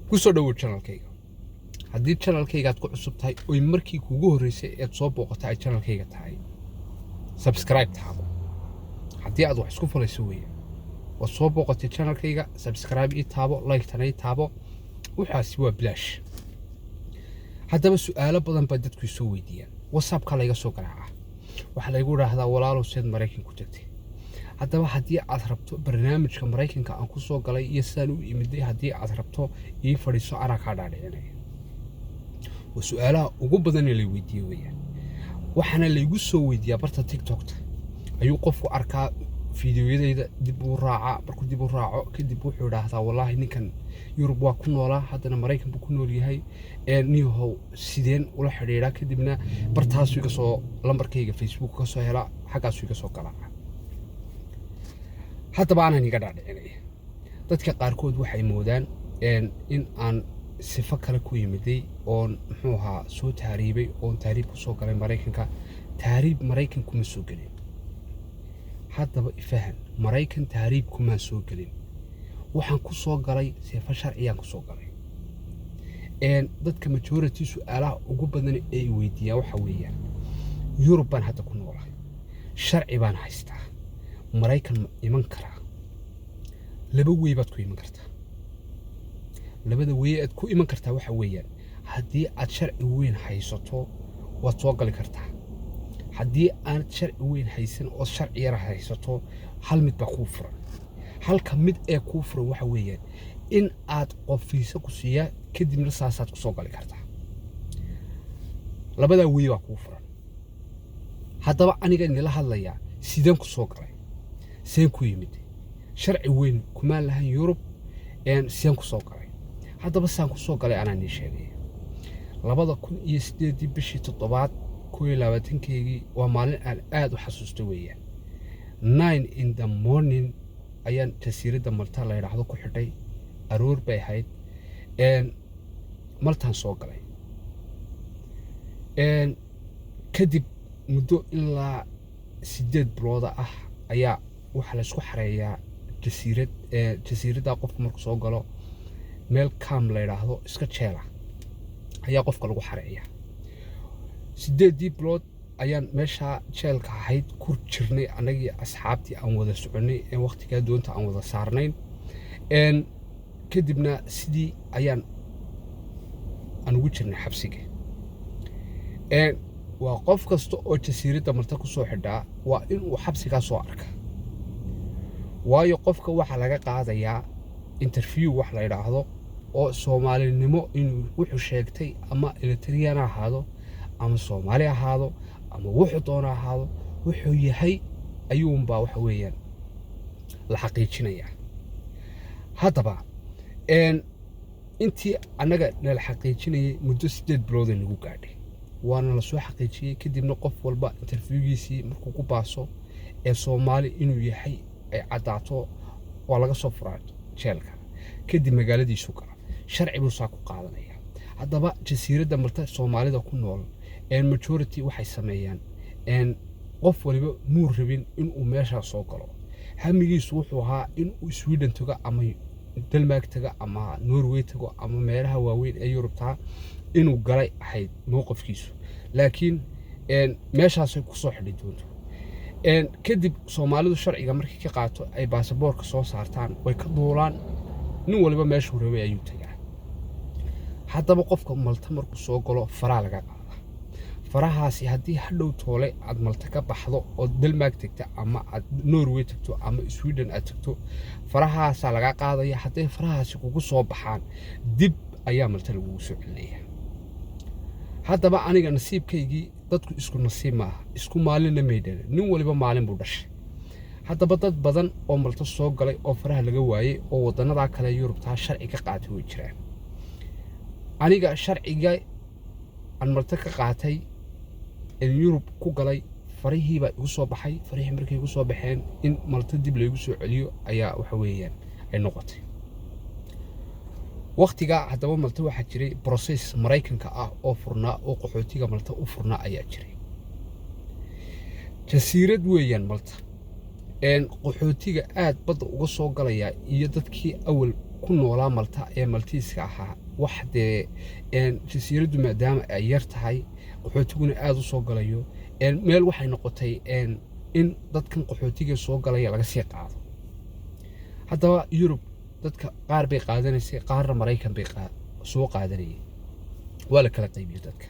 Ku soo dhowow channelkayga. Haddii channelkaygaad ku cusub tahay oy markii kuugu horreysay eed soo booqata ay channelkayga tahay, subscribe taabo. Haddii aad wax isku falayso weeye, waad soo booqatay channelkayga, subscribe ii taabo, like-tana ii taabo. Waxaasi waa bilaash. Haddaba su-aalo badan baa dadku isoo weydiiyaan. WhatsAppka layga soo garaaca, waxaa laygu idhaahdaa, "Walaalow, seed Maraykan ku tagtay?" Haddaba haddii aad rabto barnaamijka Maraykanka aan ku soo galay iyo sidaan u imiday, haddii aad rabto, ii fadhiiso, anaa kaa dhaadhicinaya. Waa su-aalaha ugu badan ee lay weydiiye weeyaan. Waxaana laygu soo weydiiyaa barta TikTokta. Ayuu qofku arkaa fiidiyoyadayda, dib uu raacaa. Markuu dib u raaco kadib, wuxuu idhaahdaa, "Wallaahi ninkan Yurub waa ku noolaa, haddana Maraykan buu ku nool yahay, niyahow sideen ula xidhiidhaa?" Kadibna bartaasuu iga soo, lambarkayga Facebook ka soo helaa, xaggaasuu iga soo galaaca. Haddaba aanan iga dhaadhicinaya. Dadka qaarkood waxay moodaan in aan sifo kale ku yimiday oon muxuu ahaa soo tahriibay, oon tahriib ku soo galay Maraykanka. Tahriib Maraykan kuma soo gelin. Haddaba ifahan, Maraykan tahriib kumaan soo gelin. Waxaan ku soo galay sifo sharciyaan ku soo galay. Dadka majority su-aalaha ugu badan ee i weydiiyaan waxa weeyaan, "Yurub baan hadda ku noolahay, sharci baan haystaa, Maraykan ma iman karaa?" Laba wey baad ku iman kartaa. Labada wey aad ku iman kartaa waxa weeyaan, haddii aad sharci weyn haysato, waad soo gali kartaa. Haddii aanad sharci weyn haysan oo sharci yar haysato, hal mid baa kuu furan. Halka mid ee kuu furan waxa weeyaan in aad qof fiisa ku siiyaa, kadibna saasaad ku soo gali kartaa. Labadaa wey baa kuu furan. Haddaba aniga nila hadlayaa, sideen ku soo galay? Seen ku yimid? Sharci weyn kumaan lahan Yurub, seen ku soo galay? Haddaba saan ku soo galay anaa nii sheegaya. 2008-dii bishii toddobaad 21-keygii, waa maalin aan aada u xasuusto weeyaan. 9 in the morning ayaan jasiiradda Malta la yidhaahdo ku xidhay. Aroor bay ahayd. Maltaan soo galay. Kadib muddo ilaa 8 bilooda ah ayaa waxaa laysku xareeyaa jasiirad. Jasiiradda qofku markuu soo galo, meel camp la yidhaahdo, iska jeela, ayaa qofka lagu xareeyaa. 8-dii bilood ayaan meeshaa jeelka ahayd ku jirnay, annagii asxaabtii aan wada soconnay ee wakhtigaa doonta aan wada saarnayn. Kadibna sidii ayaan aan ugu jirnay xabsiga. Waa qof kasta oo jasiiradda Malta ku soo xidhaa waa inuu xabsigaa soo arka, waayo qofka waxaa laga qaadayaa interview wax la yidhaahdo, oo Soomaalinimo inuu wuxuu sheegtay, ama Eritriyan ha ahaado ama Soomaali ahaado ama wuxuu doono ahaado, wuxuu yahay ayuunbaa waxa weeyaan la xaqiijinayaa. Haddaba intii annaga nala xaqiijinayay muddo 8 bilooday nagu gaadhay, waana lasoo xaqiijiyey. Kadibna qof walba interviewgiisii markuu ku baaso ee Soomaali inuu yahay ay caddaato, waa laga soo furaa jeelka. Kadib magaaladiisu gala, sharci buu saa ku qaadanaya. Haddaba jasiiradda Malta Soomaalida ku nool majority waxay sameeyaan, qof waliba muu rabin inuu meeshaa soo galo. Hamigiisu wuxuu ahaa inuu Sweden tago ama Denmark tago ama Norway tago ama meelaha waaweyn ee Yurubtaa inuu galay ahayd mowqifkiisu, laakiin meeshaasay kusoo xidhi doonto. Kadib Soomaalidu sharciga markay ka qaato, ay baasaboorka soo saartaan, way ka duulaan. Nin waliba meeshuu rabay ayuu tagaa. Haddaba qofka Malta markuu soo galo, faraa laga qaadaa. Farahaasi haddii hadhow toole aad Malta ka baxdo oo Denmark tagto ama aad Norway tagto ama Sweden aad tagto, farahaasaa laga qaadaya. Hadday farahaasi kugu soo baxaan, dib ayaa Malta lagugu soo celinaya. Haddaba aniga nasiibkaygii, dadku isku nasiib maaha, isku maalinna may dhalin, nin waliba maalin buu dhashay. Haddaba dad badan oo Malta soo galay oo faraha laga waayey oo waddanadaa kale Yurubtaa sharci ka qaatay way jiraan. Aniga sharciga aan Malta ka qaatay Yurub ku galay, farihiibaa igu soo baxay. Farihii markay igu soo baxeen, in Malta dib laygu soo celiyo ayaa waxa weeyaan ay noqotay waktigaa. Haddaba Malta waxaa jiray process Maraykanka ah oo furnaa, oo qaxootiga Malta u furnaa ayaa jiray. Jasiirad weeyaan Malta. Qaxootiga aad badda uga soo galaya iyo dadkii awal ku noolaa Malta ee Maltiiska ahaa, wax dee jasiiraddu maadaama ay yar tahay, qaxootiguna aad u soo galayo, meel waxay noqotay in dadkan qaxootiga soo galaya laga sii qaado. Haddaba Yurub dadka qaar bay qaadanaysay, qaarna Maraykan bay soo qaadanayeen. Waa la kala qaybiyey dadka.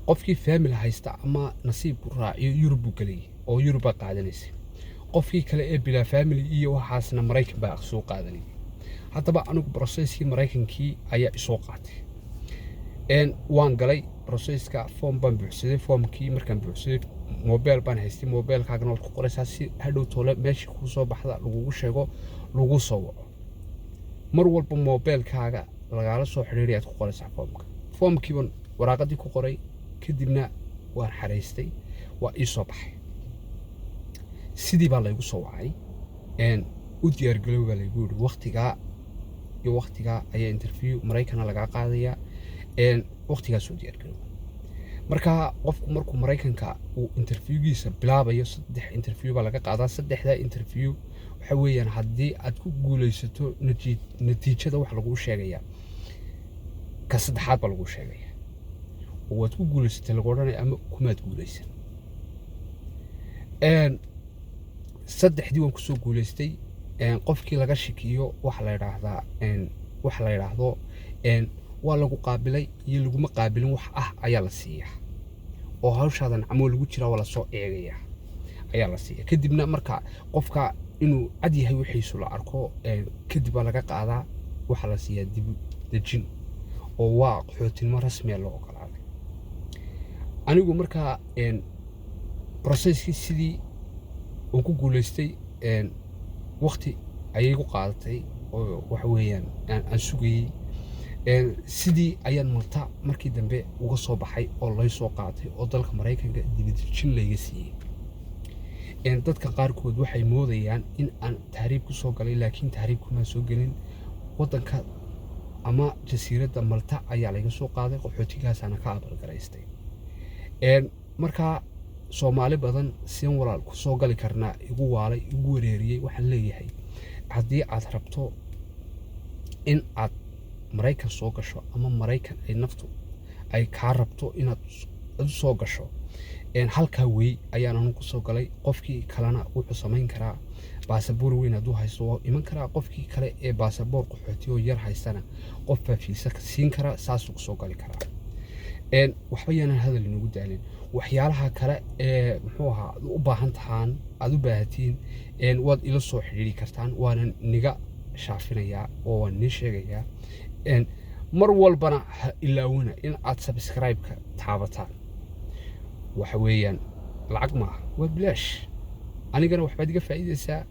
Qofkii family haysta ama nasiibku raaciyo Yurub buu gelayay oo Yurub baa qaadanaysay. Qofkii kale ee bilaa family iyo waxaasna Maraykan baa soo qaadanayay. Haddaba anigu processkii Maraykankii ayaa isoo qaatay. Waan galay processka, form baan buuxsaday. Foomkii markaan buuxsaday, mobile baan haystay. Mobilekaagana waad ku qoraysaa si hadhow toole meeshii kuu soo baxda lagugu sheego, lagu soo waco. Mar walba mobilkaaga lagaala soo xidhiidhay aad ku qoraysaa foomka. Foomkii baan waraaqadii ku qoray, kadibna waan xaraystay, waa ii soo baxay. Sidii baa laygu soo wacay. U diyaargalow baa laygu yidhi, waktigaa iyo waktigaa ayaa interview Maraykana lagaa qaadayaa, waktigaasoo diyaargalow. Marka qofku markuu Maraykanka uu interviewgiisa bilaabayo, saddex interview baa laga qaadaa. Saddexdaa interview waxa weeyaan, haddii aad ku guulaysato, natiijada wax laguu sheegayaa ka saddexaad baa laguu sheegaya oo waad ku guulaysatay lagu odhanaya ama kumaad guulaysan. Saddexdii waan kusoo guulaystay. Qofkii laga shakiyo waxa la yidhaahdaa, waxa la yidhaahdo waa lagu qaabilay iyo laguma qaabilin wax ah ayaa la siiyaa, oo hawshaadan camoo lagu jiraa, waa lasoo eegayaa ayaa la siiya. Kadibna marka qofka inuu cad yahay wixiisu la arko, kadib baa laga qaadaa, waxaa la siiyaa dib dejin oo waa qaxootinimo rasmiya loo ogolaaday. Anigu markaa processkii sidii uu ku guulaystay, waqti ayay igu qaadatay oo waxa weeyaan aan sugayey. Sidii ayaan Malta markii dambe uga soo baxay oo lay soo qaatay oo dalka Maraykanka dibadejin layga siiyey. Dadka qaarkood waxay moodayaan in aan tahriib ku soo galay, laakiin tahriib kumaan soo gelin. Waddanka ama jasiiradda Malta ayaa layga soo qaaday, qaxootigaasaana ka abalgaraystay. Markaa Soomaali badan seen walaal ku soo gali karnaa igu waalay, igu wareeriyey. Waxaan leeyahay, haddii aad rabto in aad Maraykan soo gasho ama Maraykan ay naftu ay kaa rabto inaad u soo gasho, halkaa wey ayaan anu ku soo galay. Qofkii kalena wuxuu samayn karaa, baasaboor weyn hadduu haysto waa iman karaa. Qofkii kale ee baasaboor qaxooti oo yar haystana qof baa fiisa siin kara, saasuu kusoo gali karaa. Waxba yaanan hadal inoogu daalin. Waxyaalaha kale ee muxuu ahaa aad u baahan tahaan, aad u baahatiin, waad ila soo xidhiiri kartaan, waana niga shaafinayaa oo waan nii sheegayaa. Mar walbana ha ilaawina in aad subscribe-ka taabataan. Waxa weeyaan lacag maaha, waa bilaash. Anigana waxbaad iga faa'iidaysaa.